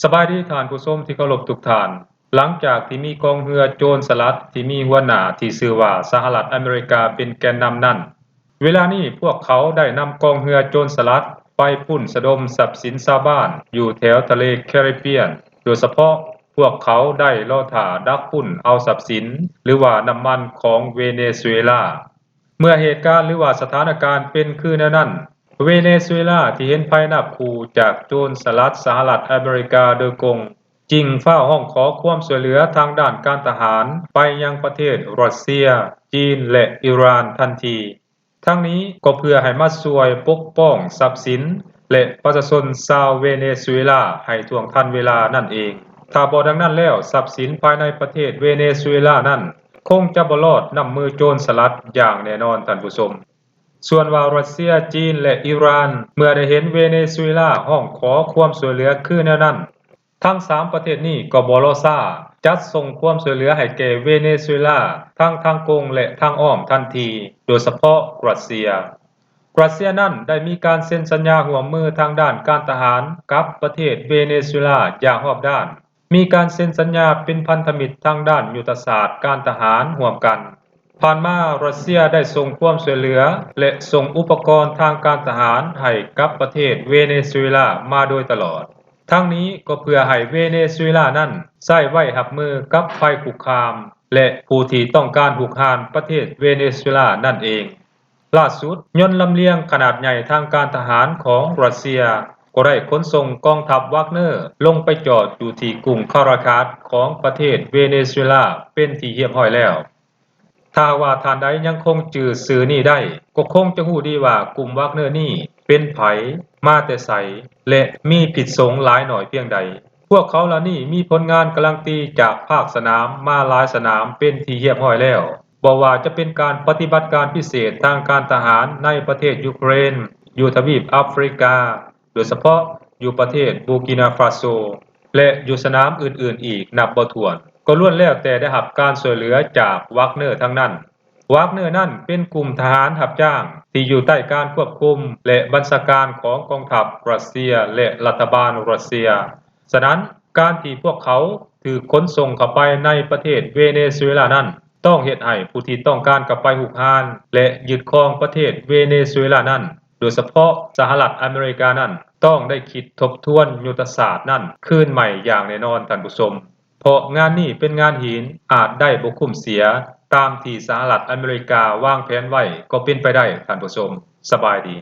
ສະບາຍດີທ່ານຜູ້ຊົມທີ່ເຄົາລົບທຸກທ່ານ. ຫຼັງຈາກທີ່ມີກອງເຮືອໂຈນສະຫຼັດທີ່ມີຫົວໜ້າທີ່ຊື່ວ່າສະຫະລັດອາເມລິກາເປັນແກນນຳນັ້ນ, ເວລານີ້ພວກເຂົາໄດ້ນຳກອງເຮືອໂຈນສະຫຼັດໄປປຸ້ນສະດົມຊັບສິນຊາວບ້ານຢູ່ແຖວທະເລແຄຣິບບຽນ, ໂດຍສະເພາະພວກເຂົາໄດ້ລໍຖ້າດັກປຸ້ນເອົາຊັບສິນ ຫຼືວ່ານ້ຳມັນຂອງເວເນຊູເອລາ. ເມື່ອເຫດການ ຫຼືວ່າສະຖານະການເປັນຄືແນວນັ້ນ, ເວເນຊູເອລາທີ່ເຫັນໄພນັບຄູ່ຈາກໂຈນສະຫຼັດສະຫະລັດອາເມລິກາໂດຍກົງ ຈຶ່ງຟ້າວຮ້ອງຂໍຄວາມຊ່ວຍເຫຼືອທາງດ້ານການທະຫານໄປຍັງປະເທດຣັດເຊຍ, ຈີນ ແລະ ອີຣານທັນທີ. ທັງນີ້ກໍເພື່ອໃຫ້ມາຊ່ວຍປົກປ້ອງຊັບສິນ ແລະ ປະຊາຊົນຊາວເວເນຊູເອລາໃຫ້ທ່ວງທັນເວລານັ້ນເອງ. ຖ້າບໍ່ດັ່ງນັ້ນແລ້ວ, ຊັບສິນພາຍໃນປະເທດເວເນຊູເອລານັ້ນຄົງຈະບໍ່ລອດນ້ຳມືໂຈນສະຫຼັດຢ່າງແນ່ນອນ, ທ່ານຜູ້ຊົມ. ສ່ວນວ່າຣັດເຊຍ, ຈີນ ແລະ ອີຣານ ເມື່ອໄດ້ເຫັນເວເນຊູເອລາຮ້ອງຂໍຄວາມຊ່ວຍເຫຼືອຄືແນວນັ້ນ, ທັງສາມປະເທດນີ້ກໍບໍ່ລໍຊ້າ, ຈັດສົ່ງຄວາມຊ່ວຍເຫຼືອໃຫ້ແກ່ເວເນຊູເອລາທັງທາງກົງ ແລະ ທາງອ້ອມທັນທີ, ໂດຍສະເພາະຣັດເຊຍ. ຣັດເຊຍນັ້ນໄດ້ມີການເຊັນສັນຍາຮ່ວມມືທາງດ້ານການທະຫານກັບປະເທດເວເນຊູເອລາຢ່າງຮອບດ້ານ, ມີການເຊັນສັນຍາເປັນພັນທະມິດທາງດ້ານຍຸດທະສາດການທະຫານຮ່ວມກັນ. ຜ່ານມາຣັດເຊຍໄດ້ສົ່ງຄວາມຊ່ວຍເຫຼືອ ແລະ ສົ່ງອຸປະກອນທາງການທະຫານໃຫ້ກັບປະເທດເວເນຊູເອລາມາໂດຍຕະຫຼອດ. ທັງນີ້ກໍເພື່ອໃຫ້ເວເນຊູເອລານັ້ນໃຊ້ໄວ້ຮັບມືກັບໄພຄຸກຄາມ ແລະ ຜູ້ທີ່ຕ້ອງການຮຸກຮານປະເທດເວເນຊູເອລານັ້ນເອງ. ລ່າສຸດ, ຍົນລຳລຽງຂະໜາດໃຫຍ່ທາງການທະຫານຂອງຣັດເຊຍ ກໍໄດ້ຂົນສົ່ງກອງທັບວາກເນີລົງໄປຈອດຢູ່ທີ່ກຸງຄາຣາຄາສຂອງປະເທດເວເນຊູເອລາເປັນທີ່ຮຽບຮ້ອຍແລ້ວ. ຖ້າຫາກວ່າທ່ານໃດຍັງຄົງຈື່ຊື່ນີ້ໄດ້, ກໍຄົງຈະຮູ້ດີວ່າກຸ່ມວາກເນີນີ້ເປັນໃຜ, ມາແຕ່ໃສ ແລະ ມີພິດສົງຫຼາຍໜ້ອຍພຽງໃດ. ພວກເຂົາເຫຼົ່ານີ້ມີຜົນງານກາລັນຕີຈາກພາກສະໜາມມາຫຼາຍສະໜາມເປັນທີ່ຮຽບຮ້ອຍແລ້ວ, ບໍ່ວ່າຈະເປັນການປະຕິບັດການພິເສດທາງການທະຫານໃນປະເທດຢູເຄຣນ, ຢູ່ທະວີບອາຟຣິກາ, ໂດຍສະເພາະຢູ່ປະເທດບູກີນາຟາໂຊ ແລະ ຢູ່ສະໜາມອື່ນໆອີກນັບບໍ່ຖ້ວນ, ກໍລ້ວນແລ້ວແຕ່ໄດ້ຮັບການຊ່ວຍເຫຼືອຈາກວາກເນີທັງນັ້ນ. ວາກເນີນັ້ນເປັນກຸ່ມທະຫານຮັບຈ້າງທີ່ຢູ່ໃຕ້ການຄວບຄຸມ ແລະ ບັນຊາການຂອງກອງທັບຣັດເຊຍ ແລະ ລັດຖະບານຣັດເຊຍ. ສະນັ້ນ, ການທີ່ພວກເຂົາຖືກຂົນສົ່ງເຂົ້າໄປໃນປະເທດເວເນຊູເອລານັ້ນ ຕ້ອງເຮັດໃຫ້ຜູ້ທີ່ຕ້ອງການເຂົ້າໄປຮຸກຮານ ແລະ ຍຶດຄອງປະເທດເວເນຊູເອລານັ້ນ, ໂດຍສະເພາະສະຫະລັດອາເມລິການັ້ນ ຕ້ອງໄດ້ຄິດທົບທວນຍຸດທະສາດນັ້ນຄືນໃໝ່ຢ່າງແນ່ນອນ, ທ່ານຜູ້ຊົມ. ເພາະງານນີ້ເປັນງານຫີນ, ອາດໄດ້ບໍ່ຄຸ້ມເສຍຕາມທີ່ສະຫະລັດອາເມລິກາວາງແຜນໄວ້ກໍເປັນໄປໄດ້, ທ່ານຜູ້ຊົມ. ສະບາຍດີ.